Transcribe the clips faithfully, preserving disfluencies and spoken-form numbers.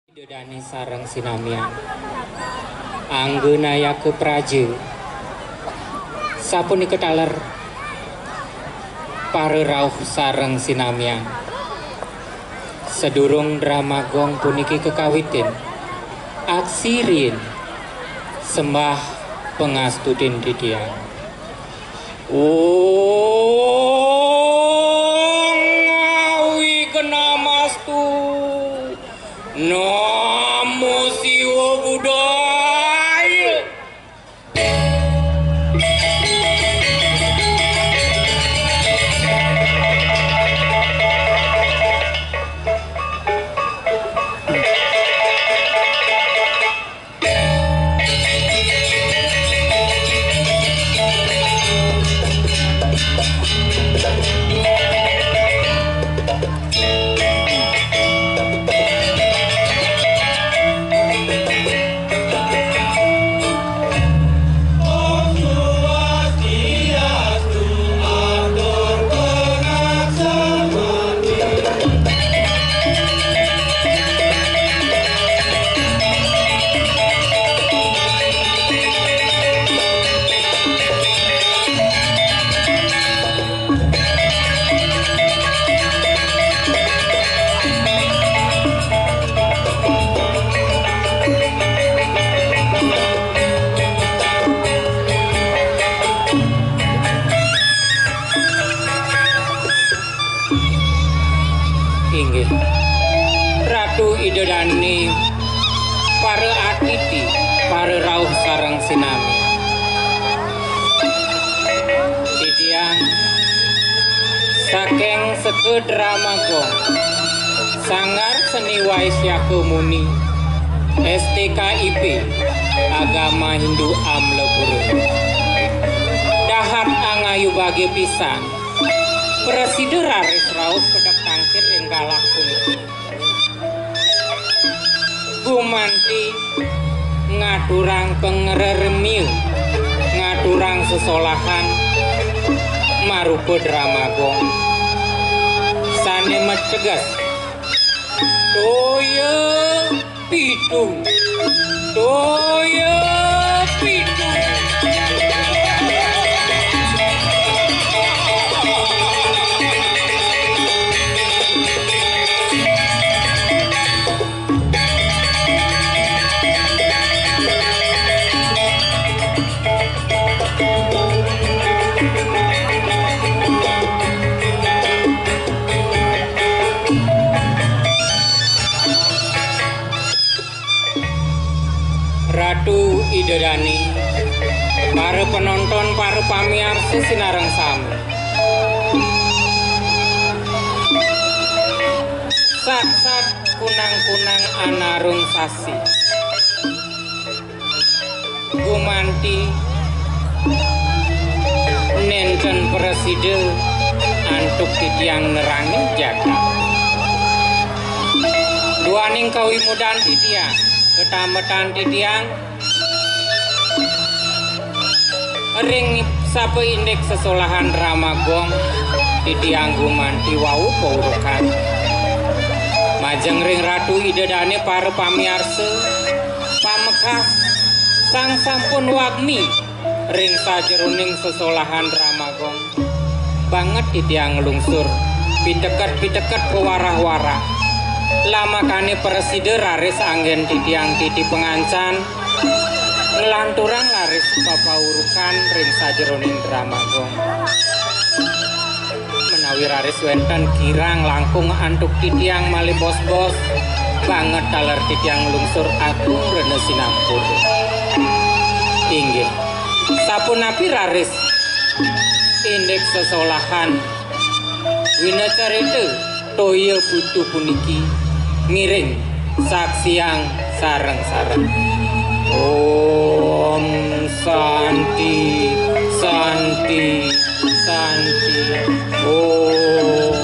Ida dane sareng sinamian. Anggenayaka praja. Sapunika taler para rauh sareng sinamian. Sadurung drama gong puniki kakawitin, aksi riin sembah pangastutin titiang. Om Awignamastu. Namo Siwa Budaya. Inggih. Ratu Ida Dane, para atiti, para rauh sareng sinami. Titiang saking Seka Drama Gong, Sanggar Seni Waisyaka Muni, S T K I P, Agama Hindu Amlapura. Dahat angayu bagia pisan, prasida raris rauh pedek tangkir ring galah puniki. Gumanti ngaturang pangreremia, ngaturang sesolahan marupa drama gong. Sane mateges, toya pitu. Toya pitu. Ratu Ida Dane, para penonton, para pamiarsa sinareng sami. Saksat kunang-kunang anarung sasi. Gumanti nenten prasida antuk titiang nerangin jagat. Duaning kawimudan titiang, ketametan titiang, ring sapa indik sesolahan drama gong, titiang gumanti wau paurukan. Majeng ring Ratu Ida Dane, para pamiarsa, pamekas sang sampun wagmi ring sajeroning sesolahan drama gong. Banget titiang nglungsur, piteket-piteket pawarah-warah. Lamakane prasida raris anggen titiang titi pangancan, nglanturang raris papaurukan ring sajeroning drama gong. Menawi raris wenten kirang langkung antuk titiang malih bos-bos, banget taler titiang nglungsur agung rena sinampura. Inggih, sapunapi raris indik sesolahan winacarita toya putu puniki, ngiring saksiang sareng-sareng. Om Santi, Santi, Santi, Om.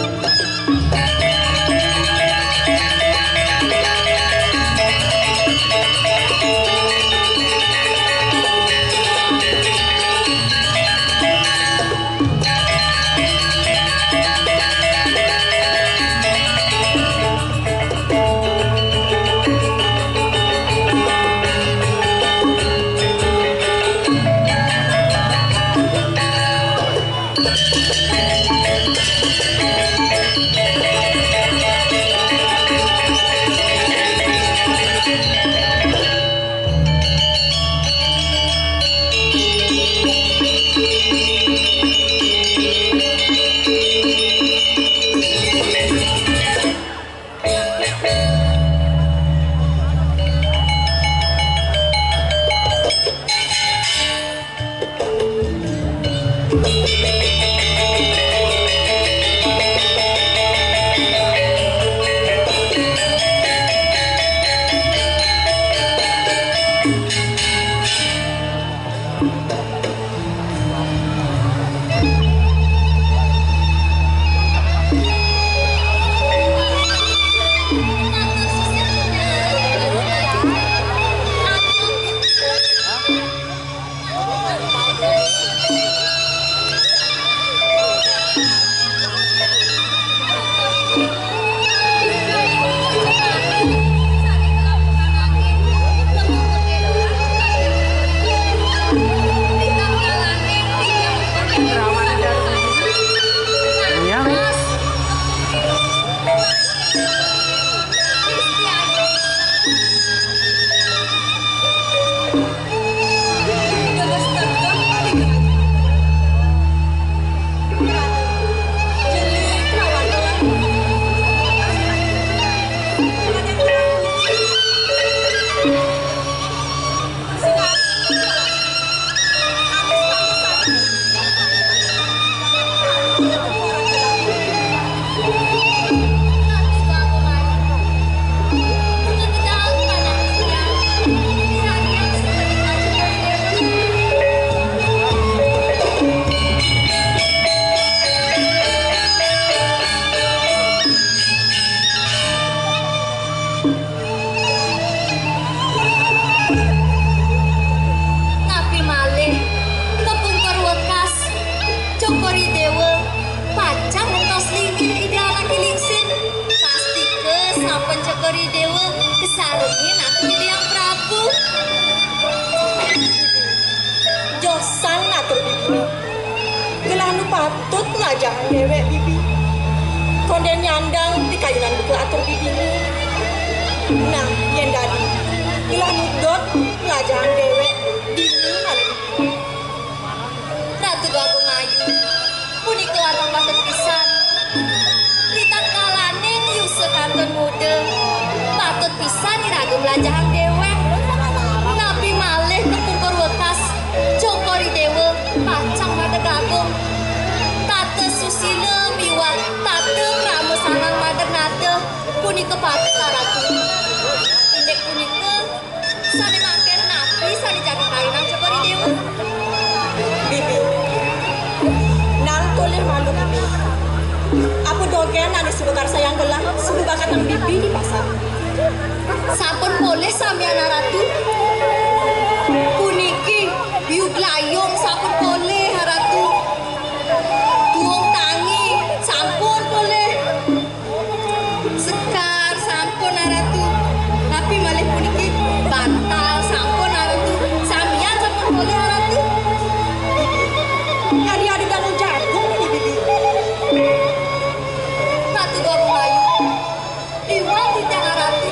Ri Déwa kasarengin atur Ida Hyang Prabu. Josan atur bibiné. Gelah nu patut mlajahang déwék, Bibi. Kondén nyandang pikayunan buka atur bibiné. Nah, yén dadi, gelah nu dot mlajahang déwék dini malih bibiné. Ratu Déwa Agung Ayu, punika wantah patut pisan. Ritatkalaning yusa kantun muda, patut pisan iraga mlajahang déwék. Napi malih Teuku Purwakas, Cokor I Déwa, pacang madeg agung. Tata susila miwah tata krama sareng madeg nata, punika patut, Ratu. Indik punika, sané mangkin napi sané jagi kainang Cokor I Déwa? Bibi, nang tolih malu, Bibi. Apa dogén ané suba karsayang gelah, suba bakatang Bibi di pasar? Sampun polih samian, Ratu. Puniki biu glayung sampun polih, Ratu. Tuung tangi sampun polih. Sekar sampun, Ratu. Napi malih puniki, bantal sampun, Ratu. Samian sampun polih, Ratu. Ari ada dangun jagung niki, Bibi. Ratu Déwa Agung Ayu. Liwat titiang, Ratu.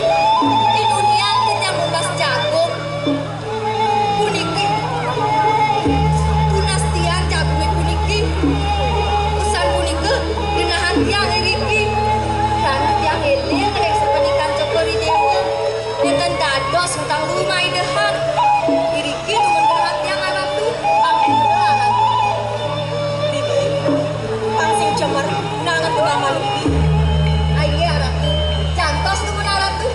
Inuniang titiang ngumbas jagung. Puniki tunas tiang jagungé puniki. Usan punika genahan tiang iriki. Krana tiang éling ring sapandikan Cokor I Déwa. Nénten dados utang lumaidehang. Iriki dumun genahan tiang, Ratu. Ampura, Ratu. Bibi, pang sing cemar, nanget tembang malu, Bibi. Inggih, Ratu. Jantos dumun, Ratu.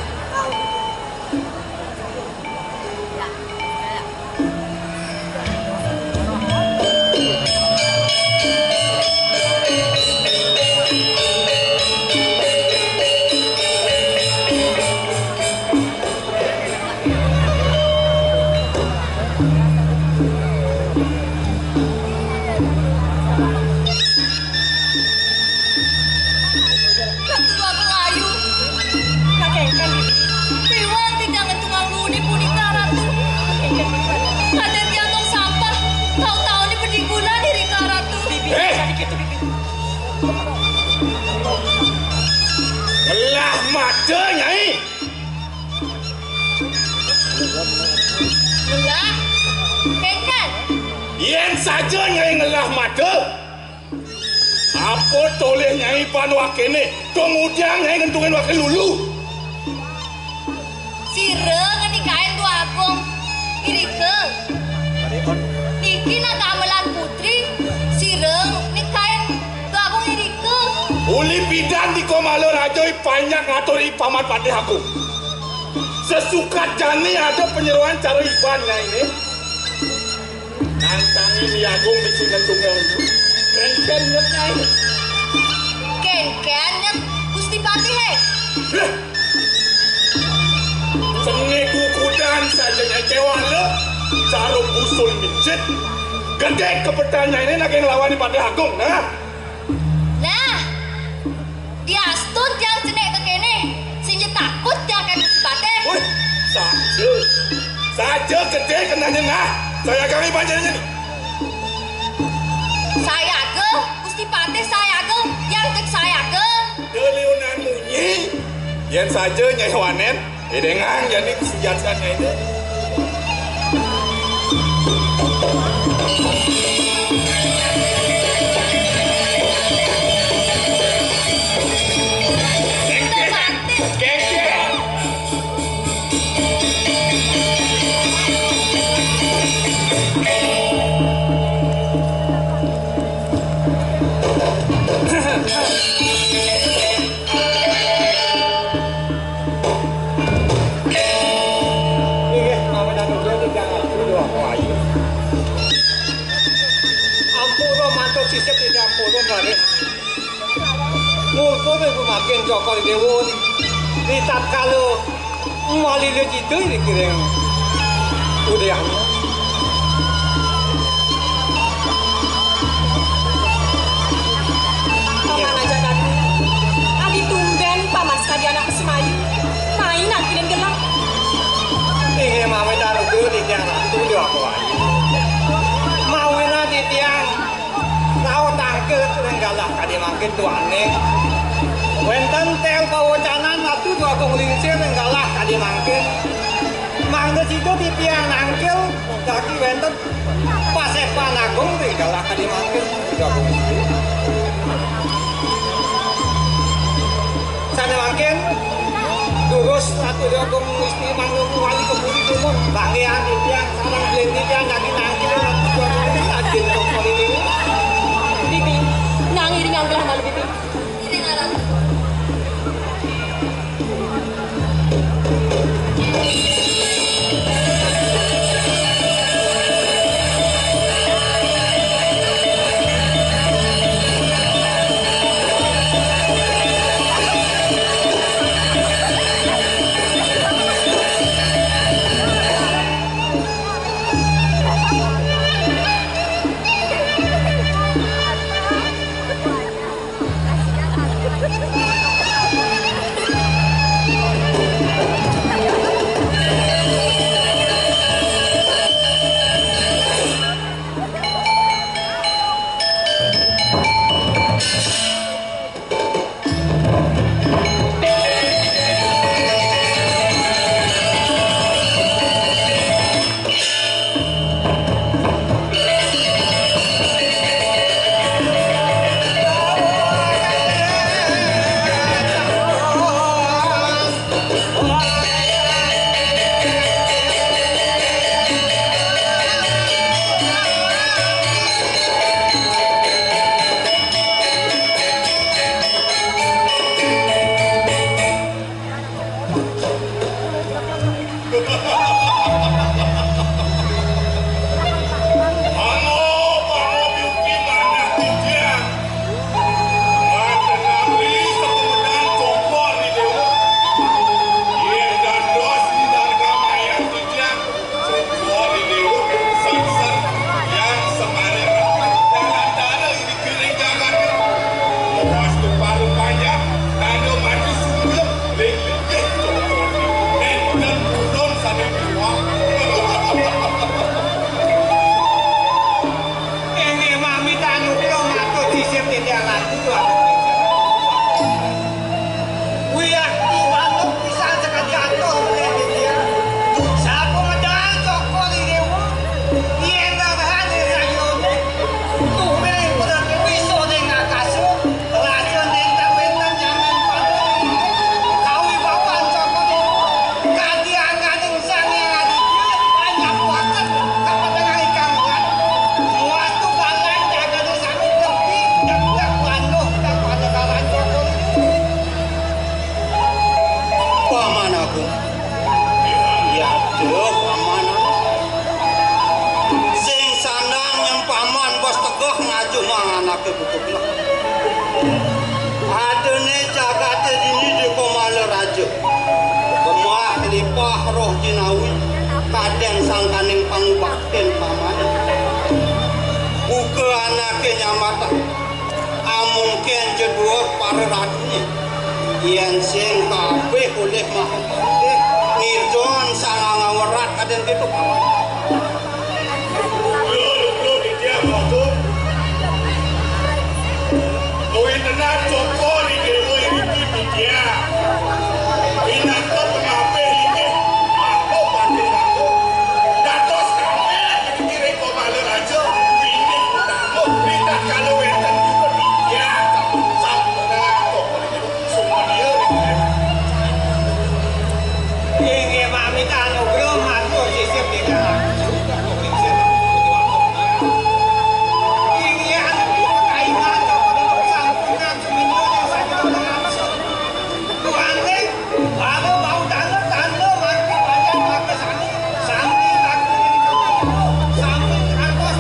Ratu Agung Ayu. Kakéngkén, Bibi. Piwang titiang ngentungang nguni punika, Ratu. Kadén tiang tong sampah, tau-tauné pedigulan irika, Ratu. Bibi, eh, jadi gitu, Bibi. Ngelah mata, Nyai. Ngelah? Kéngkén. Yén saja Nyai ngelah mata, apa tolih Nyai pan wakéné, to ngudiang Nyai ngentungin waké lulu? Sira ngenikain Déwa Agung. Irika. Niki nah gamelan putri, sira nikain Déwa Agung irika. Uli pidan di Komala Raja i panjak ngatur i Paman Patih Agung. Sesukat jani ada panyeroan cara iban Nyainé. Nantangin Déwa Agung bisi ngentungang. Kéngkén nyet, Nyai. Kéngkén nyet, Gusti Patihé. Heh. Cengi kukudan saja Nyai kéwala, cara busul mijit. Gedé kapetan Nyainé naging lawan Patih Agung, nah. Nah, diastun tiang cenik kekéné, sing ja takut tiang kén Gusti Patih. Wih, saja. Saja gedé kenanya, nah. Sayagang iban Nyainé. Sayaga, Gusti Patih sayaga, yang cék sayaga. Deliunan munyi, yén saja Nyai Wanén, édéngang jani kasujatannya itu. Gusti Patih. Inggih, Paman Anugrah ingkang agung. Ampura mantuk sisip, inggih ampura, Raden. Ngulpur ibu makin Cokor Déwa di tatkala malila cita ing kiring udian. Paman Ajak Datu, adi tumbén Paman sakadi anak Semayu. Galah kadi mangkin duaning. Wénten tél pawecanan Ratu Déwa Agung Lingsir ring galah kadi mangkin. Mangda sida titiang nangkil dadi wénten pasepan agung ring galah kadi mangkin. Déwa Agung Lingsir. Sané mangkin, durus Ratu Déwa Agung Lingsir mangda wali ka puri dumun. Banggihan titiang sareng beli titiang dadi nangkil Ratu Déwa Agung Lingsir ajin kok. Bibi, nang iring anggelah malu, Bibi. Halo, para biuki manah titiang. Ngaten abdi sapumedan Cokor I Déwa. Yén dados di darga mayang titiang, Cokor I Déwa sangsan yang semare dalam dana ini Piring jagaté. Lepas tu paru panjang, tanda mati sumber, ling linggih cocok. Nénten pudun sané piwak. Inggih mami tanugra matur sisip titiang lantu. Wiakti manut pisan sakadi atur oleh Déwa. Sapumedan Cokor I Déwa, yén narahan ing sayuné, tumiring Pradéwi soring akasa, raja nénten wénten nyamin pada. Kawibawan Cokor I Déwa, kadi angganing Sang Hyang Aditya, anyapuaken kapatengah ikang urat. Sawastu galang jagaté sami tepi, deplek landuh, kapanegaran Cokor I Déwa. Paman Agung. Ya, duh, Paman Agung. Sing sandang nyén Paman bas tegeh ngajuh mang anaké butuh. Adané jagaté dini di Komala Raja. Lemah lipah roh jinawi, kadén sangkaning pangubaktin Paman. Buka anaké nyambatang. Amun kén ja duur para ratuné, yén sing kabéh olih Mahapatih, ngidon sang angawrat kadén kéto, Paman. Lur, lur, titiang, Prabu. Kawéntenan Cokor I Déwa iriki titiang. Pinaka pangabih inggih, apa patih raga. Dados kabéh Ring Komala Raja, pinih utama, ritatkala wénten keperluan, sampun rampung sumadiya ring. Inggih, mamit anugrah, matur sisip titiang. Inggih, anugrah kaiman, sampun rampung sumadiya ring. Duaning para bau tanda, tanda maka panjang, maka sami, sami maka sami kantos.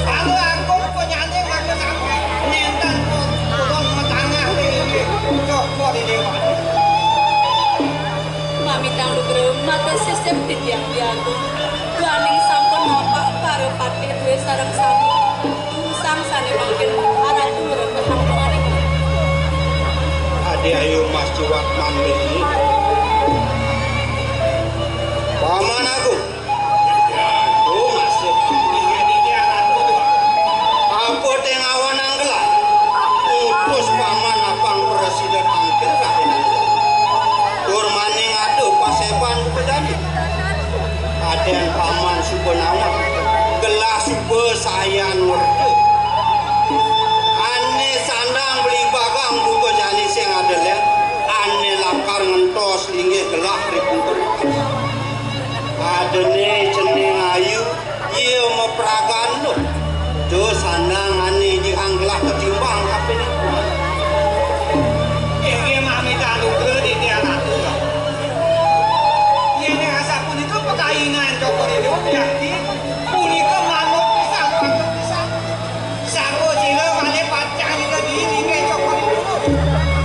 Para agung penyanyi maka sami, nénten purun matangah ring inggih Cokor I Déwa. Mamitang lugra maka sisip titiang Hyang Agung. Duaning sampun napak para patih duwé sareng sami. Sang sané mangkin aratu ngrebehan pangaringan. Adi ayu mas ciwak mandi. Paman Agung. Oh, masih. Apa té ngawanang gelah? Adéné Cening Ayu, yé mapragan lo. Tuh sandang ané di anggelah ketimbang kabéh. Inggih mami taluka di tiang atur. Yén asapunika pakainan Cokor Ijo, yakti punika manut pisan, manut pisan. Sago sira malih pacang sira diri inggih Cokor Ijo.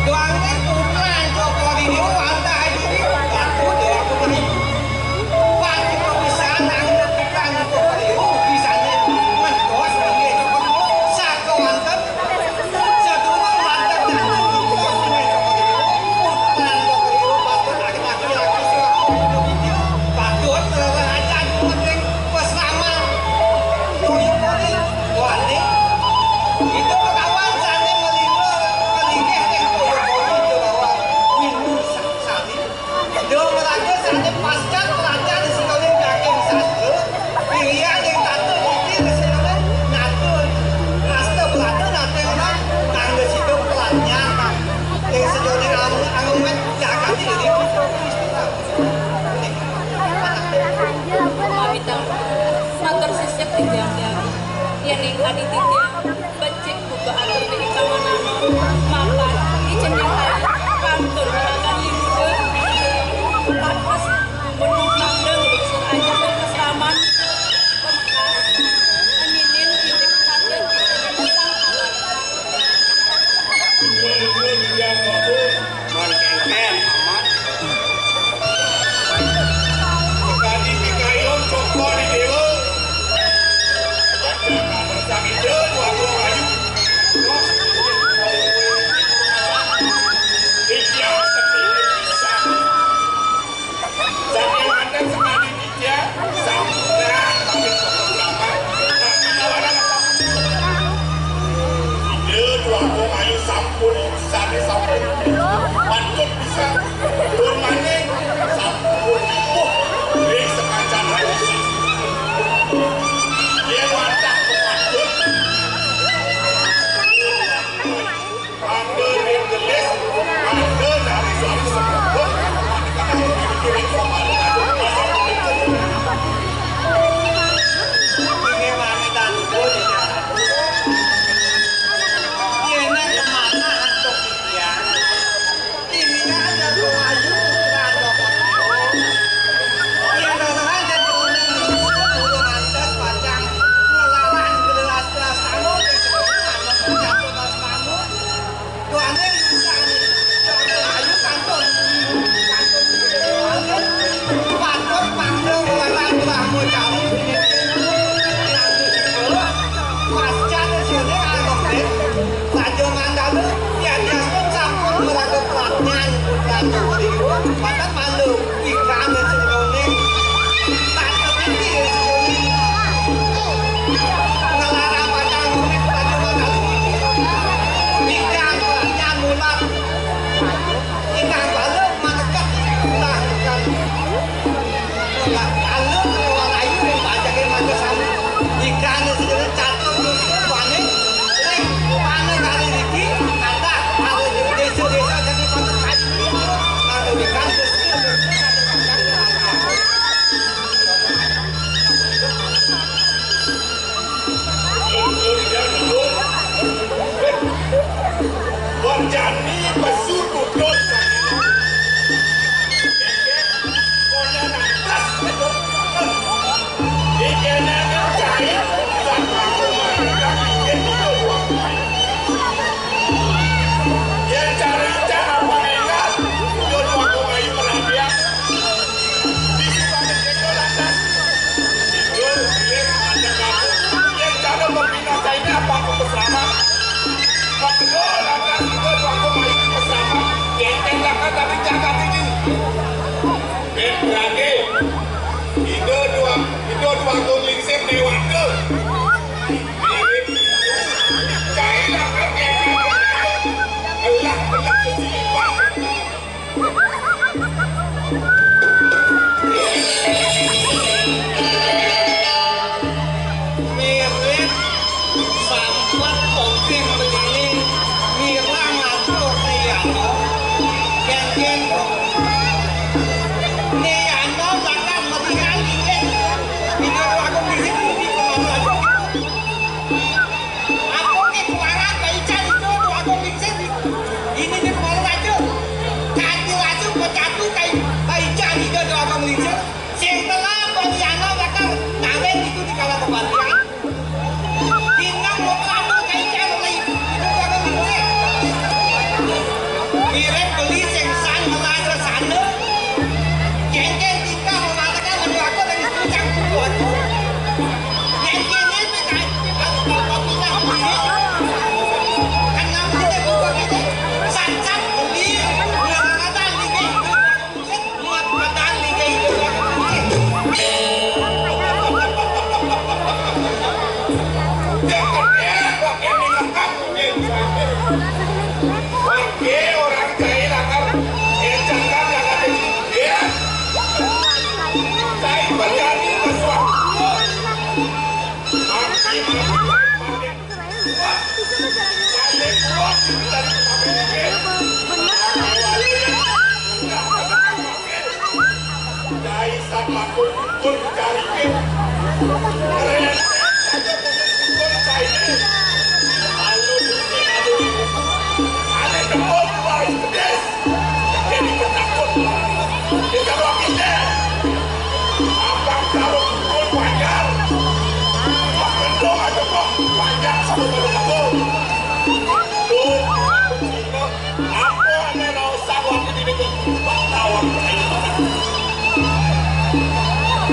Duaning putran Cokor Ijo wantah diri, aku doa punayu. Pacang pisan nang pikan Cokor Ijo, pisané ngentos inggih Cokor Ijo. Sakewanten Sadurung wantah dateng ring Cokor Ijo, putran Cokor Ijo patut laki-laki, laki-laki sira patut ngrereh ajan ring pasraman. Toya Pori, wani. Ida makawan sané nglingga, nglinggih ring Toya Pori, ida makawan Windu Sa-, Sari. Ida maraga sané pascat pelajar ring sajeroning daging sastra, pilihan ring tata budi ring sajeroning nata, asta belada nata ora nganggo sida pelatihan ring sajeroning ang-, anggoné jagati ring kita. Pamitan matur sisip titiang, yéning adi titiang becik Buka atur ring Ida Mananon, mapan I Cening Ayu kantun ngaragan Ibu. Lantas, gumunung tandang lungsur aja ke pasraman. Pamekas, aminin indik paten Ida Sang Amat. Nuwun, nuwun, Ida Prabu. Man kénkén, Amat. Sakadi pikayun Cokor I Déwa. Baca kabar Sang Ida Déwa Agung Ayu. Titiang sedih pisan. Saking manten sakadi titiang, sampunang pamit Bapak Selamat. Tapi nawaran Ida Déwa Agung Ayu sampun, sané sampun. Pantun Tur maning sampun ripuh ring sakancan rakyat. Yén wantah pepatut, mangga ring gelis, mangga nari suami sepupu, mangga ring pamalu. Inggih pamit antuk. Yén kemanah antuk titiang. Raja Mandala, yadiastun sampun maraga pradnyan putra Cokor Ijo, matan malu wikan sajeroning tata budi sajeroning ngelarang pacang urip Raja Mandala niki. Wikan pradnyan mulat ingkang bala maneket ulah wikan. Alur walayu ring pajaké mangga sami. Wikan sedaya catur dusun waning ring panegari niki, kathah para désa-désa dadi patut kayu. Mangga wikan sedaya. Wong jani pesu tutut. Yén cara ican apa enggak? Udah dua koma lima lah dia. Di Subang Kecil lantas. Tidur, lihat, ada kamu. Yén cara pembina saya ini apa aku bersama? Betul, lantas itu dua koma lima bersama. Genteng lah kan tapi jaga tinggi. Ben berani. Itu dua, itu dua koma lima dewa tuh. Mirip sampet koping begini, mirang atur tiang. Kengkeng. Ai, jan ida doa kang lincir. Sing telah paniana bakal kawin itu di kala kebatian. Dina mau peladu kai jan oleh ida doa kang lincir. Mirip beli sing san melas sana. Jengkel tingkah mengatakan menurut aku dari puncak kuat. Jengkel ini kan kalau kau pindah beli. Kan nang kita buka kita. Sancap beli. Ngarang kata lincir. Jai sama kumpul cariin. Keren. Kumpul cariin. Lalu mesti ada ada tembok baris pedes. Jadi penakut. Kita wakilnya. Abang kalau kumpul panjang. Pak Bendong aja kok panjang sama baru kumpul. Tuh, apa ada rasa wakil ini tuh? Pak Tawang.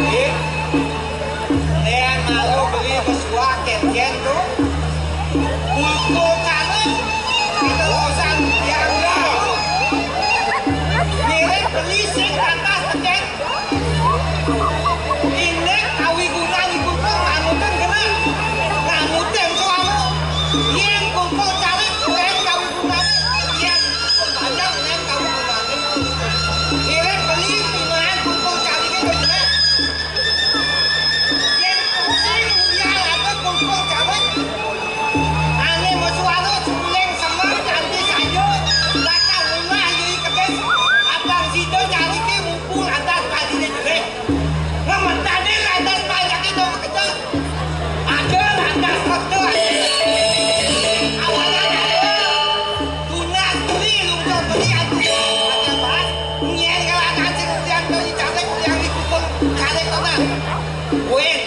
Ih, lean malu beli besuah kenjen tuh. Kulkul kanan. Kita urusan yang jauh. Mirip beli sing atas teken. Indik kawiguna iku ngamuten gerak. Ngamuten suara. Yen kumpul caleg, yen kawiguna. Yen kumpul banyak, yen kawiguna. Mirip beli pinaan kumpul caleg itu gerak. Yen pusing, yen ada kumpul caleg. Ane mesuara sebulan semak kanthi saja. Bakal lunah yui kedis. Abang sida nyarike mumpung lantas padine jerih. Ngemetane lantas panyake do mekecek. Ada lantas metu. Awalan ada. Tunas beli lungkul beli aku. Ada bahas. Nyen kelakan sing ujian to caleg yang dikumpul caleg to, Bang. Win.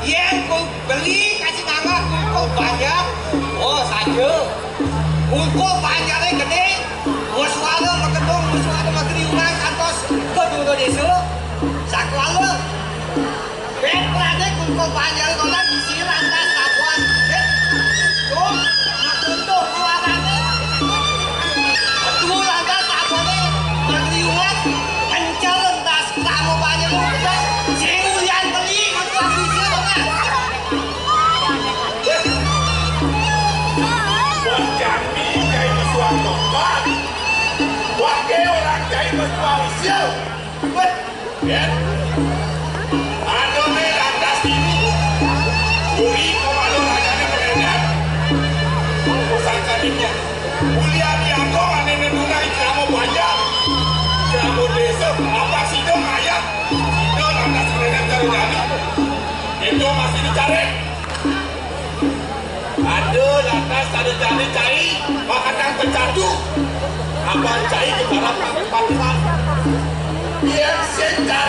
Yen ku beli kasih nama kulkul banjar, oh saja. Kulkul banjarnya gede, muswara megedung, muswara megeriungan kantos kedua desa. Sakwala. Bet lade kulkul banjar kono bisi lantas labuhan. Bet. Tuh, makuntuh suarane. Betul lantas labuhane megeriungan, kencel lantas. Kamu banyak urusan, sing ulian beli, urusan bisi, Bang. Buat kami, kayak usuan tempat. Wakil orang kayak bersuara usia. Buat, ya. Anu nih, lantas ini. Uri, komando rajanya beredar. Urusan tadinya. Mulia diago, ane nenuna, ikramo banyak. Ikramo desa, apa sih dong, ayah? Itu lantas mereka cari-cari. Itu masih dicari. Ada lantas ada cari-cari, makanan terjatuh. Abang cari ke dalam pangkuan. Biar setan